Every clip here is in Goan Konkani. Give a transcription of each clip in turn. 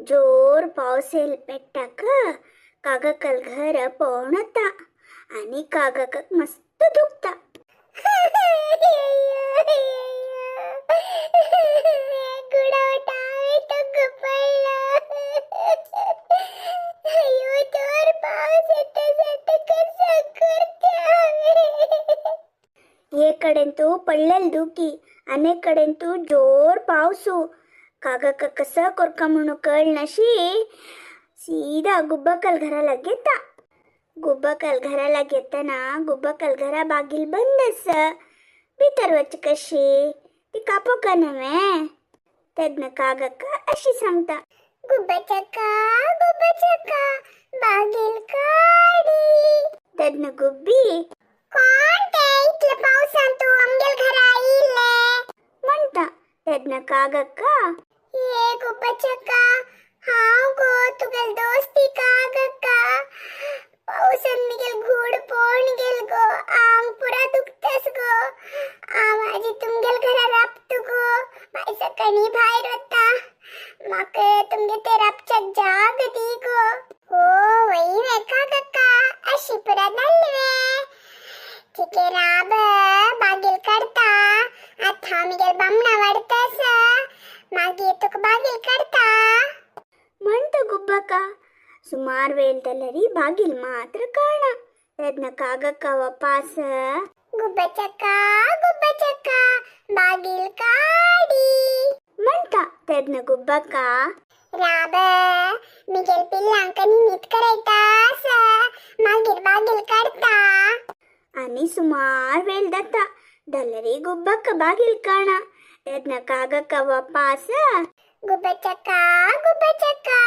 जोर पावस येयल पेट्टाक कागकल घर पोवन वता आनी कागकाक मस्त दुखता. एक कडेन तूं पडलेल दुखी आनी एक कडेन तूं जोर पावसू. कागक कसं कोरका म्हणून कळनाशी सीधा गुब्बकल घरा लागेता. गुब्बकल घरा लागेतना गुब्बकल घरा बागील बंद आसा. भितर वच कशी ती कापोका नव्हे. तेन्ना कागक्का अशी सांगता, गुब्बचक्का गुब्बचक्का बागील काडी. तेन्ना गुब्बी कोण ते इतले पावसान तूं आमगेल घरा येयले म्हणटा. तेन्ना कागक्का ये गुब्बचक्का हांव गो तुगेल दोस्ती कागक्का. पावसान मिगेल घूड पोवन गेल गो, आंग पुरा दुखतस गो. हांव आजी तुमगेल घरा राबता गो, मागीर सकाळीं भायर वता, म्हाका तुमगे ते राबच्याक जाग दी गो. हो वय वे कागक्का, अशी पुरा जाल्ली वे. ठीक आहे राब बागील काडता, आतां हांव मिगेल बामणां वाडतास, मागीर तुका बागील काडता म्हणटा गुब्बका. सुमार वेळ जाल्यार बागील मात्र कळना. तेन्ना कागक्का वापास गुब्बचक्का गुब्बचक्का बागील काडी म्हणटा. तेन्ना गुब्बका राब मिगेल पिल्लांक निमीत करयतास, मागीर बागील काडता. आनी सुमार वेळ जाता जाल्यार गुब्बक्का बागील कळना. तेन्ना कागक्का वापास गुब्बचक्का गुब्बचक्का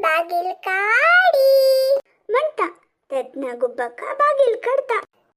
बागील काडी म्हणटा. तेन्ना गुब्बक्का बागील काडता.